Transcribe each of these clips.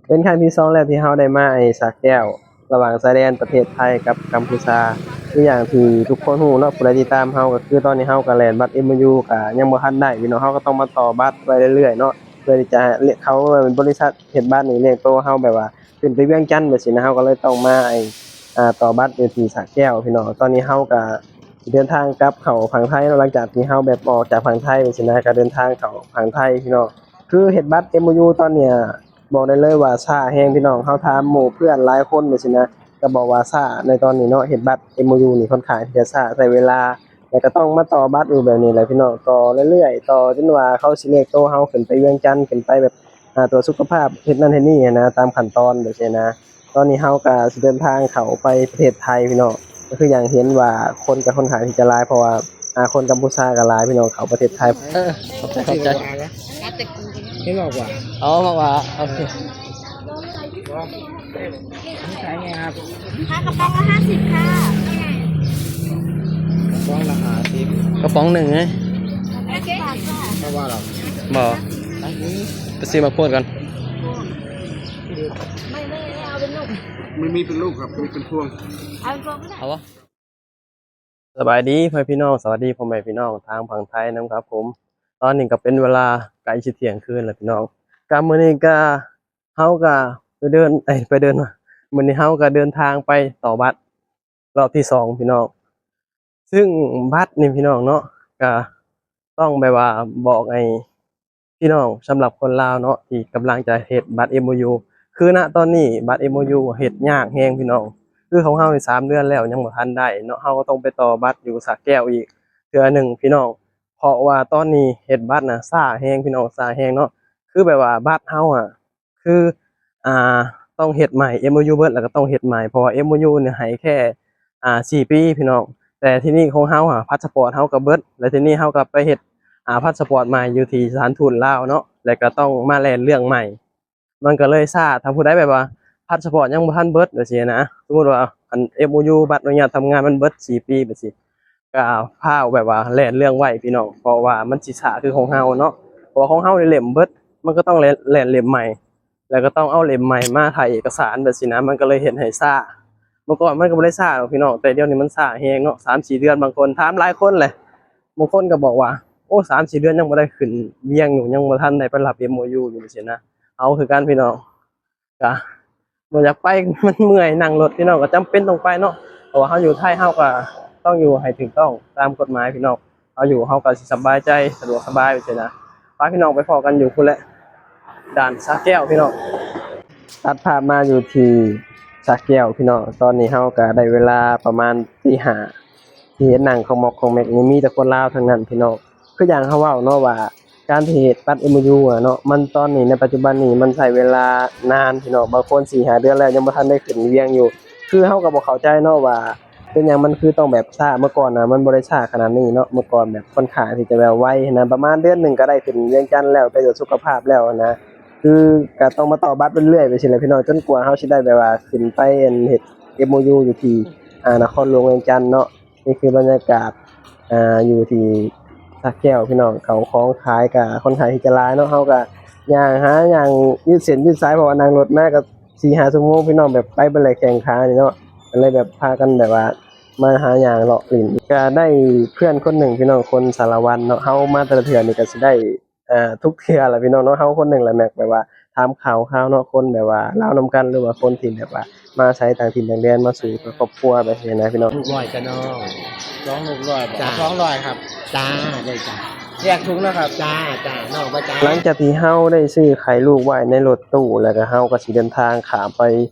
ເປັນຄັ້ງທີສອງແລ້ວທີ່ເຮົາໄດ້ມາໄອ້ສະແກ້ວ ລະຫວ່າງຊາຍແດນປະເທດໄທກັບກຳພູຊາ. ຄືຢ່າງທີ່ທຸກຄົນຮູ້ເນາະ, ຜູ້ໃດຕິດຕາມເຮົາ ກໍຄືຕອນນີ້ເຮົາກໍແລ່ນບັດເອັມໂອຢູ ກໍຍັງບໍ່ທັນໄດ້ພີ່ນ້ອງ. ເຮົາກໍຕ້ອງມາຕໍ່ບັດໄປເລື້ອຍໆເນາະ ເພື່ອທີ່ຈະເຂົ້າບໍລິສັດເຮັດບັດນີ້ ລຽກໂຕເຮົາແບບວ່າຂຶ້ນໄປວຽງຈັນແບບຊີ້ນະ. ເຮົາກໍເລີຍຕ້ອງມາໄອ້ ອ່າ ຕໍ່ບັດຢູ່ທີ່ສະແກ້ວພີ່ນ້ອງ. ຕອນນີ້ເຮົາກໍຊິເດີນທາງກັບເຂົ້າຝັ່ງໄທເນາະ, ຫຼັງຈາກທີ່ເຮົາແບບອອກຈາກຝັ່ງໄທແບບຊີ້ນະ ກໍເດີນທາງເຂົ້າຝັ່ງໄທພີ່ນ້ອງ. ຄືເຮັດບັດເອັມໂອຢູຕອນເນີ້ຍ ບອກໄດ້ເລີຍວ່າຊ້າແຮງພີ່ນ້ອງ. ເຮົາຖາມໝູ່ເພື່ອນຫຼາຍຄົນແບບຊີ້ນະ ກໍບອກວ່າຊ້າໃນຕອນນີ້ເນາະ, ເຮັດບັດເອັມໂອຢູນີ້ຄ່ອນຂ້າງທີ່ຈະຊ້າ ໃຊ້ເວລາ ແລ້ວກໍຕ້ອງມາຕໍ່ບັດຢູ່ແບບນີ້ແຫຼະພີ່ນ້ອງ. ຕໍ່ເລື້ອຍໆ ຕໍ່ຈົນວ່າເຂົາຊິລຽກໂຕເຮົາຂຶ້ນໄປວຽງຈັນ ຂຶ້ນໄປແບບ ອ່າ ຕົວະສຸຂະພາບ ເຮັດນັ້ນເຮັດນີ້ຫັ້ນນະ ຕາມຂັ້ນຕອນແບບຊີ້ນະ. ຕອນນີ້ເຮົາກໍຊິເດີນທາງເຂົ້າໄປປະເທດໄທພີ່ນ້ອງ. ກໍຄືຢ່າງເຫັນວ່າຄົນກໍຄ່ອນຂ້າງທີ່ຈະຫຼາຍ ເພາະວ່າ ອ່າ ຄົນກຳພູຊາກໍຫຼາຍພີ່ນ້ອງ ເຂົ້າປະເທດໄທ. ເອີ ຂອບໃຈ ຂອບໃຈ. ເຫັນບອກວ່າ ອໍ ບອກວ່າ ໂອເຄ. ຂາຍໄງຄັບ? ຄ່າກະປ໋ອງລະຫ້າສິບຄ່ະ. ກະປ໋ອງລະຫ້າສິບ ກະປ໋ອງໜຶ່ງໄງ? ຫ້າສິບບາດຄ່ະ. ບໍ່ວ່າດອກ. ບໍ່ ໄປຊື້ໝາກໂພດກ່ອນ. ໄມ່ ໄມ່ ໄມ່ເອົາເປັນລູກ. ມັນມີເປັນລູກຄັບ ມີເປັນພວງ. ເອົາເປັນພວງກໍໄດ້. ເອົາບໍ່? ສະບາຍດີພໍ່ແມ່ພີ່ນ້ອງ, ສະຫວັດດີພໍ່ແມ່ພີ່ນ້ອງທາງຝັ່ງໄທນຳຄັບຜົມ. ຕອນນີ້ກໍເປັນເວລາໃກ້ຊິທ່ຽງຄືນແລ້ວພີ່ນ້ອງ. ກໍມື້ນີ້ກໍ ເຮົາກໍໄປເດີນ ເອີຍ ໄປເດີນ ມື້ນີ້ເຮົາກໍເດີນທາງໄປຕໍ່ບັດ ຮອບທີສອງພີ່ນ້ອງ. ຊຶ່ງບັດນີ້ພີ່ນ້ອງເນາະ ກະຕ້ອງແບບວ່າບອກໃຫ້ພີ່ນ້ອງ ສຳລັບຄົນລາວເນາະ ທີ່ກຳລັງຈະເຮັດບັດເອັມໂອຢູ ຄືນະຕອນນີ້ບັດເອັມໂອຢູເຮັດຍາກແຮງພີ່ນ້ອງ. ຄືຂອງເຮົານີ້ສາມເດືອນແລ້ວຍັງບໍ່ທັນໄດ້ເນາະ, ເຮົາກໍຕ້ອງໄປຕໍ່ບັດຢູ່ສະແກ້ວອີກເທື່ອໜຶ່ງພີ່ນ້ອງ. ເພາະວ່າຕອນນີ້ເຮັດບັດນະຊ້າແຮງພີ່ນ້ອງ, ຊ້າແຮງເນາະ. ຄືແບບວ່າບັດເຮົາອະ ຄື ອ່າ ຕ້ອງເຮັດໃໝ່ ເອັມໂອຢູເບິດ ແລ້ວກໍຕ້ອງເຮັດໃໝ່ ເພາະວ່າເອັມໂອຢູນີ້ໃຫ້ແຄ່ ອ່າ ສີ່ປີພີ່ນ້ອງ. ແຕ່ທີນີ້ຂອງເຮົາອະ ພາສປອດເຮົາກໍເບິດ ແລ້ວທີນີ້ເຮົາກໍໄປເຮັດ ອ່າ ພາສປອດໃໝ່ຢູ່ທີ່ສະຖານທູດລາວເນາະ ແລ້ວກໍຕ້ອງມາແລ່ນເລື່ອງໃໝ່ ມັນກໍເລີຍຊ້າ. ຖ້າຜູ້ໃດແບບວ່າພາສປອດຍັງບໍ່ທັນເບິດຈັ່ງຊີ້ນະ, ສົມມຸດວ່າອັນເອັມໂອຢູ ບັດອະນຸຍາດທຳງານມັນເບິດສີ່ປີແບບຊີ້ ກໍພາວແບບວ່າແລ່ນເລື່ອງໄວພີ່ນ້ອງ ເພາະວ່າມັນຊິຊ້າຄືຂອງເຮົາເນາະ. ເພາະວ່າຂອງເຮົານີ້ເຫຼັ້ມເບິດ ມັນກໍຕ້ອງແລ່ນ ແລ່ນເຫຼັ້ມໃໝ່ ແລ້ວກໍຕ້ອງເອົາເຫຼັ້ມໃໝ່ມາຖ່າຍເອກະສານແບບຊີ້ນະ, ມັນກໍເລີຍເຮັດໃຫ້ຊ້າ. ເມື່ອກ່ອນມັນກໍບໍ່ໄດ້ຊ້າດອກພີ່ນ້ອງ, ແຕ່ດຽວນີ້ມັນຊ້າແຮງເນາະ, ສາມສີ່ເດືອນ. ບາງຄົນ ຖາມຫຼາຍຄົນແຫຼະ, ບາງຄົນກໍບອກວ່າ ໂອ້ ສາມສີ່ເດືອນຍັງບໍ່ໄດ້ຂຶ້ນວຽງຢູ່, ຍັງບໍ່ທັນໄດ້ໄປຮັບເອັມໂອຢູຢູ່ ຈັ່ງຊີ້ນະ. ເອົາຄືກັນພີ່ນ້ອງ. ກະບໍ່ຢາກໄປ ມັນເມື່ອຍ ນັ່ງລົດພີ່ນ້ອງ ກໍຈຳເປັນຕ້ອງໄປເນາະ. ເພາະວ່າເຮົາຢູ່ໄທ ເຮົາກໍຕ້ອງຢູ່ໃຫ້ຖືກຕ້ອງຕາມກົດໝາຍພີ່ນ້ອງ. ເຮົາຢູ່ ເຮົາກໍຊິສະບາຍໃຈ ສະດວກສະບາຍຈັ່ງຊີ້ນະ. ພາພີ່ນ້ອງໄປພໍ້ກັນຢູ່ພຸ້ນແຫຼະ ດ່ານສະແກ້ວພີ່ນ້ອງ. ຕັດພາບມາຢູ່ທີ່ສະແກ້ວພີ່ນ້ອງ. ຕອນນີ້ເຮົາກໍໄດ້ເວລາປະມານຕີຫ້າ ທີ່ເຫັນນັ່ງຂອງໝອກຂອງແມັກນີ້ ມີແຕ່ຄົນລາວທັງນັ້ນພີ່ນ້ອງ. ຄືຢ່າງເຮົາເວົ້າເນາະວ່າ ການທີ່ເຮັດບັດເອັມໂອຢູອະເນາະ ມັນຕອນນີ້ ໃນປັດຈຸບັນນີ້ມັນໃຊ້ເວລານານພີ່ນ້ອງ, ບາງຄົນສີ່ຫ້າເດືອນແລ້ວຍັງບໍ່ທັນໄດ້ຂຶ້ນວຽງຢູ່. ຄືເຮົາກໍບໍ່ເຂົ້າໃຈເນາະວ່າເປັນຫຍັງມັນຄືຕ້ອງແບບຊ້າ, ເມື່ອກ່ອນນະມັນບໍ່ໄດ້ຊ້າຂະໜາດນີ້ເນາະ. ເມື່ອກ່ອນແບບຄ່ອນຂ້າງທີ່ຈະແບບໄວຫັ້ນນະ, ປະມານເດືອນໜຶ່ງກໍໄດ້ຂຶ້ນວຽງຈັນແລ້ວ ໄປກວດສຸຂະພາບແລ້ວຫັ້ນນະ. ຄືກໍຕ້ອງມາຕໍ່ບັດເລື້ອຍໆ ໄປຊີ້ແຫຼະພີ່ນ້ອງ, ຈົນກວ່າເຮົາຊິໄດ້ແບບວ່າຂຶ້ນໄປອັນເຮັດເອັມໂອຢູຢູ່ທີ່ ອ່າ ນະຄອນຫຼວງວຽງຈັນເນາະ. ນີ້ຄືບັນຍາກາດ ອ່າ ຢູ່ທີ່ສະແກ້ວພີ່ນ້ອງ. ເຂົ້າຂອງຂາຍກະຄ່ອນຂ້າງທີ່ຈະຫຼາຍເນາະ, ເຮົາກະຍ່າງຫາ ຍ່າງຍືດເສັ້ນຍືດສາຍ ເພາະວ່ານັ່ງລົດມາກໍສີ່ຫ້າຊົ່ວໂມງພີ່ນ້ອງ, ແບບໄປບໍ່ໄດ້ແຂງຂານີ້ເນາະ. ກໍເລີຍແບບພາກັນແບບວ່າມາຫາຍ່າງເລາະຫຼິ້ນ. ກໍໄດ້ເພື່ອນຄົນໜຶ່ງພີ່ນ້ອງ ຄົນສາລະວັນເນາະ, ເຮົາມາແຕ່ລະເທື່ອນີ້ກໍຊິໄດ້ ເອີ ທຸກເທື່ອແຫຼະພີ່ນ້ອງເນາະ. ເຮົາຄົນໜຶ່ງແຫຼະ ມັກແບບວ່າຖາມຂ່າວຄາວເນາະ, ຄົນແບບວ່າລາວນຳກັນ ຫຼືວ່າຄົນທີ່ແບບວ່າມາອາໄສຕ່າງຖິ່ນຕ່າງແດນ ມາສູ່ຄອບຄົວແບບນີ້ນະພີ່ນ້ອງ. ລູກຮ້ອຍຈ້ານ້ອງ. ສອງລູກຮ້ອຍບໍ? ຈ້າ ສອງຮ້ອຍຄັບ. ຈ້າ ໄດ້ຈ້າ. ແຍກຖົງເນາະຄັບ. ຈ້າ ຈ້າ ນ້ອງບໍ່ຈ້າ. ຫຼັງຈາກທີ່ເຮົາໄດ້ຊື້ໄຂ່ລູກໄວ້ໃນລົດຕູ້ແລ້ວ ກໍເຮົາກໍຊິເດີນທາງຂ້າມໄປ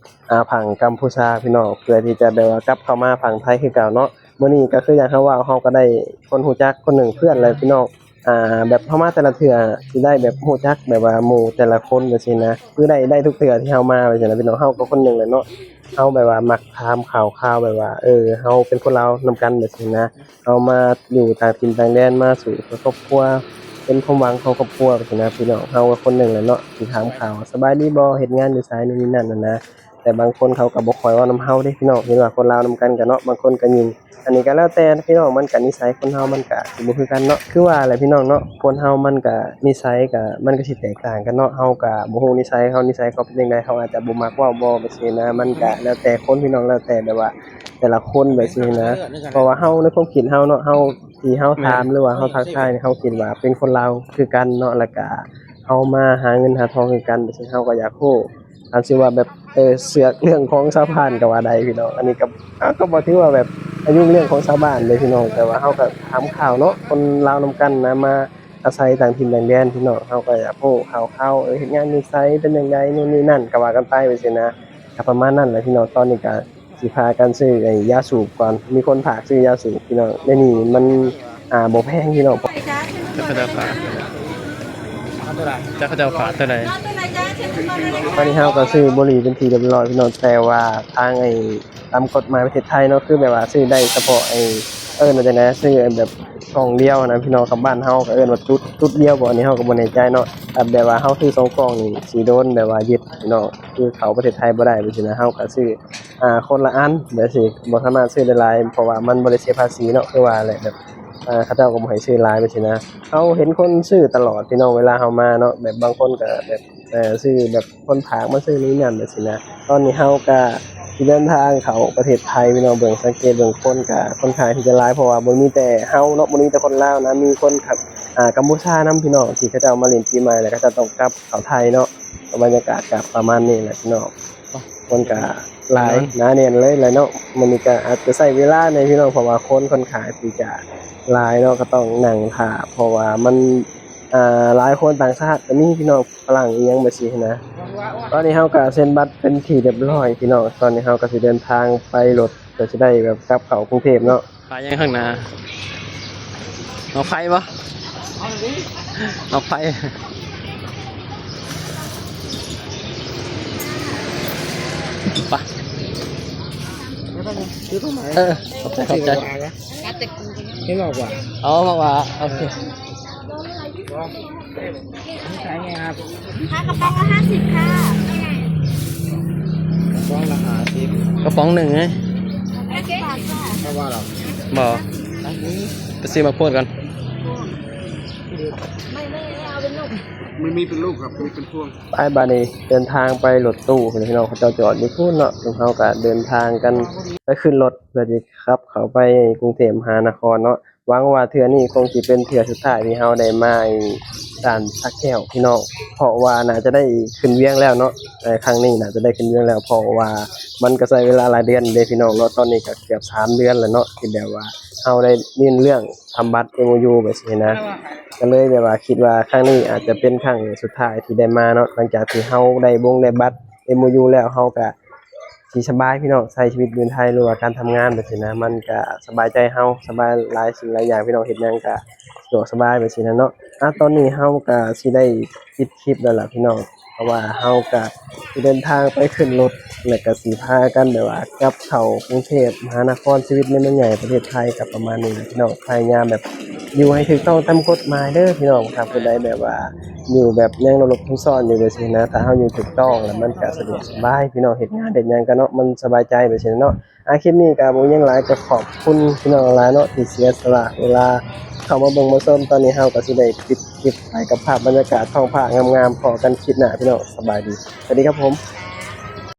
ອ່າ ຝັ່ງກຳພູຊາພີ່ນ້ອງ, ເພື່ອທີ່ຈະແບບວ່າກັບເຂົ້າມາຝັ່ງໄທຄືເກົ່າເນາະ. ມື້ນີ້ກໍຄືຢ່າງເຮົາເວົ້າ ເຮົາກໍໄດ້ຄົນຮູ້ຈັກຄົນໜຶ່ງ ເພື່ອນແຫຼະພີ່ນ້ອງ. ອ່າ ແບບເຮົາມາແຕ່ລະເທື່ອຊິໄດ້ແບບຮູ້ຈັກແບບວ່າໝູ່ແຕ່ລະຄົນຈັ່ງຊີ້ນະ, ຄືໄດ້ ໄດ້ທຸກເທື່ອທີ່ເຮົາມາຈັ່ງຊີ້ນະພີ່ນ້ອງ. ເຮົາກໍຄົນໜຶ່ງແຫຼະເນາະ, ເຮົາແບບວ່າມັກຖາມຂ່າວຄາວ ແບບວ່າ ເອີ ເຮົາເປັນຄົນລາວນຳກັນຈັ່ງຊີ້ນະ, ເຮົາມາຢູ່ຕ່າງຖິ່ນຕ່າງແດນ ມາສູ່ຄອບຄົວ ເປັນຄວາມຫວັງຂອງຄອບຄົວຈັ່ງຊີ້ນະພີ່ນ້ອງ. ເຮົາກໍຄົນໜຶ່ງແຫຼະເນາະ ທີ່ຖາມຂ່າວ ສະບາຍດີບໍ່ ເຮັດງານຢູ່ໃສ ໂນ່ນນີ້ນັ້ນຫັ້ນນະ. ແຕ່ບາງຄົນເຂົາກໍບໍ່ຄ່ອຍເວົ້ານຳເຮົາເດ້ພີ່ນ້ອງ. ເຫັນວ່າຄົນລາວນຳກັນກໍເນາະ ບາງຄົນກໍຍິງ. ອັນນີ້ກໍແລ້ວແຕ່ພີ່ນ້ອງ ມັນກໍນິໄສຄົນເຮົາມັນກໍຊິບໍ່ຄືກັນເນາະ. ຄືວ່າແຫຼະພີ່ນ້ອງເນາະ ຄົນເຮົາມັນກໍນິໄສກໍ ມັນກໍຊິແຕກຕ່າງກັນເນາະ. ເຮົາກໍບໍ່ຮູ້ນິໄສເຂົາ ນິໄສເຂົາເປັນຈັ່ງໃດ ເຂົາອາດຈະບໍ່ມັກເວົ້າບໍ່ ແບບຊີ້ນະ. ມັນກໍແລ້ວແຕ່ຄົນພີ່ນ້ອງ ແລ້ວແຕ່ແບບວ່າແຕ່ລະຄົນ ແບບຊີ້ນະ. ເພາະວ່າເຮົາ ໃນຄວາມຄິດເຮົາເນາະ ເຮົາ ທີ່ເຮົາຖາມ ແມ່ນ ຫຼືວ່າເຮົາທັກທາຍນີ້ ເຮົາຄິດວ່າເປັນຄົນລາວຄືກັນເນາະ ແລ້ວກະເຮົາມາຫາເງິນຫາທອງຄືກັນ ຈັ່ງຊີ້ ເຮົາກໍຢາກຮູ້ ຄັນຊິວ່າແບບ ເອີ ເສືອກເລື່ອງຂອງຊາວບ້ານກໍວ່າໄດ້ພີ່ນ້ອງ. ອັນນີ້ກໍ ເຮົາກໍບໍ່ຖືວ່າແບບມາຫຍຸ້ງເລື່ອງຂອງຊາວບ້ານເດ້ພີ່ນ້ອງ ແຕ່ວ່າເຮົາກໍຖາມຂ່າວເນາະ ຄົນລາວນຳກັນນະ ມາອາໄສຕ່າງຖິ່ນຕ່າງແດນພີ່ນ້ອງ ເຮົາກໍຢາກຮູ້ຂ່າວໆ ເອີ ເຮັດງານຢູ່ໃສ ເປັນຈັ່ງໃດ ໂນ່ນນີ້ນັ້ນ ກໍວ່າກັນໄປ ແບບຊີ້ນະ. ກໍປະມານນັ້ນແຫຼະພີ່ນ້ອງ. ຕອນນີ້ກໍ ຊິພາກັນຊື້ໄອ້ຢາສູບກ່ອນ ມີຄົນຝາກຊື້ຢາສູບພີ່ນ້ອງ. ດຽວນີ້ມັນ ອ່າ ບໍ່ແພງພີ່ນ້ອງ. ເຂົາເຈົ້າຝາກ ເຂົາເຈົ້າຝາກເທົ່າໃດ? ຕອນນີ້ເຮົາກໍຊື້ບຸຫຼີ່ເປັນທີ່ຮຽບຮ້ອຍພີ່ນ້ອງ ແຕ່ວ່າທາງໄອ້ ຕາມກົດໝາຍປະເທດໄທເນາະ ຄືແບບວ່າຊື້ໄດ້ສະເພາະໄອ້ ເອີ້ນວ່າຈັ່ງໃດ ຊື້ແບບກ່ອງດຽວນະພີ່ນ້ອງ. ກັບບ້ານເຮົາກໍເອີ້ນວ່າຕຸດ ຕຸດດຽວບໍ່ ອັນນີ້ເຮົາກໍບໍ່ແນ່ໃຈເນາະ. ຖ້າແບບວ່າເຮົາຊື້ສອງກ່ອງນີ້ ຊິໂດນແບບວ່າຍຶດພີ່ນ້ອງ ຄືເຂົ້າປະເທດໄທບໍ່ໄດ້ ແບບຊີ້ນະ. ເຮົາກໍຊື້ ອ່າ ຄົນລະອັນ ແບບຊີ້ ບໍ່ສາມາດຊື້ໄດ້ຫຼາຍ ເພາະວ່າມັນບໍ່ໄດ້ເສຍພາສີເນາະ ຄືວ່າແຫຼະ ແບບ ເຂົາເຈົ້າກໍບໍ່ໃຫ້ຊື້ຫຼາຍ ແບບຊີ້ນະ. ເຮົາເຫັນຄົນຊື້ຕະຫຼອດພີ່ນ້ອງ ເວລາເຮົາມາເນາະ ແບບບາງຄົນກໍແບບ ເອີ ຊື້ແບບຄົນຝາກມາຊື້ນີ້ນັ້ນ ແບບຊີ້ນະ. ຕອນນີ້ເຮົາກໍຊິເດີນທາງເຂົ້າປະເທດໄທພີ່ນ້ອງ. ເບິ່ງ ສັງເກດເບິ່ງ ຄົນກໍຄ່ອນຂ້າງທີ່ຈະຫຼາຍ ເພາະວ່າບໍ່ມີແຕ່ເຮົາເນາະ ບໍ່ມີແຕ່ຄົນລາວນະ ມີຄົນ ອ່າ ກຳປູເຈຍນຳພີ່ນ້ອງ ທີ່ເຂົາເຈົ້າມາຫຼິ້ນປີໃໝ່ ແລ້ວເຂົາເຈົ້າຕ້ອງກັບເຂົ້າໄທເນາະ. ກໍບັນຍາກາດກໍປະມານນີ້ແຫຼະພີ່ນ້ອງ ຄົນກໍຫຼາຍ ໜາແໜ້ນເລີຍແຫຼະເນາະ. ມື້ນີ້ກໍອາດຈະໃຊ້ເວລາແດ່ພີ່ນ້ອງ ເພາະວ່າຄົນຄ່ອນຂ້າງທີ່ຈະຫຼາຍເນາະ ກໍຕ້ອງນັ່ງຖ້າ ເພາະວ່າມັນ ອ່າ ຫຼາຍຄົນຕ່າງຊາດກໍມີພີ່ນ້ອງ ຝຣັ່ງອີ່ຫຍັງແບບຊີ້ນະ. ຕອນນີ້ເຮົາກໍເຊັນບັດເປັນທີ່ຮຽບຮ້ອຍພີ່ນ້ອງ. ຕອນນີ້ເຮົາກໍຊິເດີນທາງໄປລົດ ກໍຊິໄດ້ແບບກັບເຂົ້າກຸງເທບເນາະ. ຂາຍຫຍັງຂ້າງໜ້າ? ໝາກໄຟບໍ່? ໝາກໄຟ ໄປ ເອີ ຂອບໃຈ ຂອບໃຈ. ເຫັນບໍ່ວ່າ ເອົາ ມາວ່າ ໂອເຄ. ຂາຍໄງครับ? ค่ะ กระป๋องละห้าสิบค่ะ กระป๋องละห้าสิบ กระป๋องหนึ่งไง ห้าสิบบาทค่ะ ถ้าว่าเรา บ่ ไปซื้อมาโพดก่อน ไม่ ไม่ ไม่เอาเป็นลูก มันมีเป็นลูกครับ มีเป็นพวง ไป บาดนี้เดินทางไปรถตู้พี่น้อง เขาเจ้าจอดอยู่พุ้นเนาะ เฮาก็เดินทางกันไปขึ้นรถ เพื่อสิขับเข้าไปกรุงเทพมหานครเนาะ หวังว่าเทื่อนี้คงสิเป็นเทื่อสุดท้ายที่เฮาได้มาไอ้ด่านสระแก้วพี่น้อง เพราะว่าน่าจะได้ขึ้นเวียงแล้วเนาะ เอ่อ ครั้งนี้น่าจะได้ขึ้นเวียงแล้ว เพราะว่ามันก็ใช้เวลาหลายเดือนเด้พี่น้องเนาะ ตอนนี้ก็เกือบสามเดือนแล้วเนาะ ที่แบบว่าเฮาได้ยื่นเรื่องทำบัตร เอ็มโอยู แบบซี้นะ ก็เลยแบบว่าคิดว่าครั้งนี้อาจจะเป็นครั้งสุดท้ายที่ได้มาเนาะ หลังจากที่เฮาได้บงได้บัตร เอ็มโอยู แล้ว เฮาก็ สิสบายพี่น้อง ใช้ชีวิตอยู่ไทย หรือว่าการทำงานแบบซี้นะ มันก็สบายใจเฮา สบายหลายสิ่งหลายอย่างพี่น้อง เฮ็ดหยังก็สะดวกสบายแบบซี้นะเนาะ อ่ะ ตอนนี้เฮาก็สิได้ปิดคลิปแล้วล่ะพี่น้อง เพราะว่าเฮาก็สิเดินทางไปขึ้นรถ แล้วก็สิพากันแบบว่ากลับเข้ากรุงเทพมหานคร ชีวิตในเมืองใหญ่ประเทศไทยก็ประมาณนี้แหละพี่น้อง พยายามแบบอยู่ให้ถูกต้องตามกฎหมายเด้อพี่น้อง ถ้าผู้ใดแบบว่า อยู่แบบยังหลบๆซ่อนๆอยู่แบบซี้นะ ถ้าเฮาอยู่ถูกต้องแล้วมันก็สะดวกสบายพี่น้อง เฮ็ดงานเฮ็ดหยังก็เนาะ มันสบายใจแบบซี้เนาะ อ่ะ คลิปนี้ก็บ่มีหยังหลาย ก็ขอบคุณพี่น้องหลายๆเนาะ ที่เสียสละเวลาเข้ามาเบิ่งมาชม ตอนนี้เฮาก็สิได้ปิดคลิปไปกับภาพบรรยากาศท้องฟ้างามๆ พ้อกันคลิปหน้าพี่น้อง สบายดี สวัสดีครับผม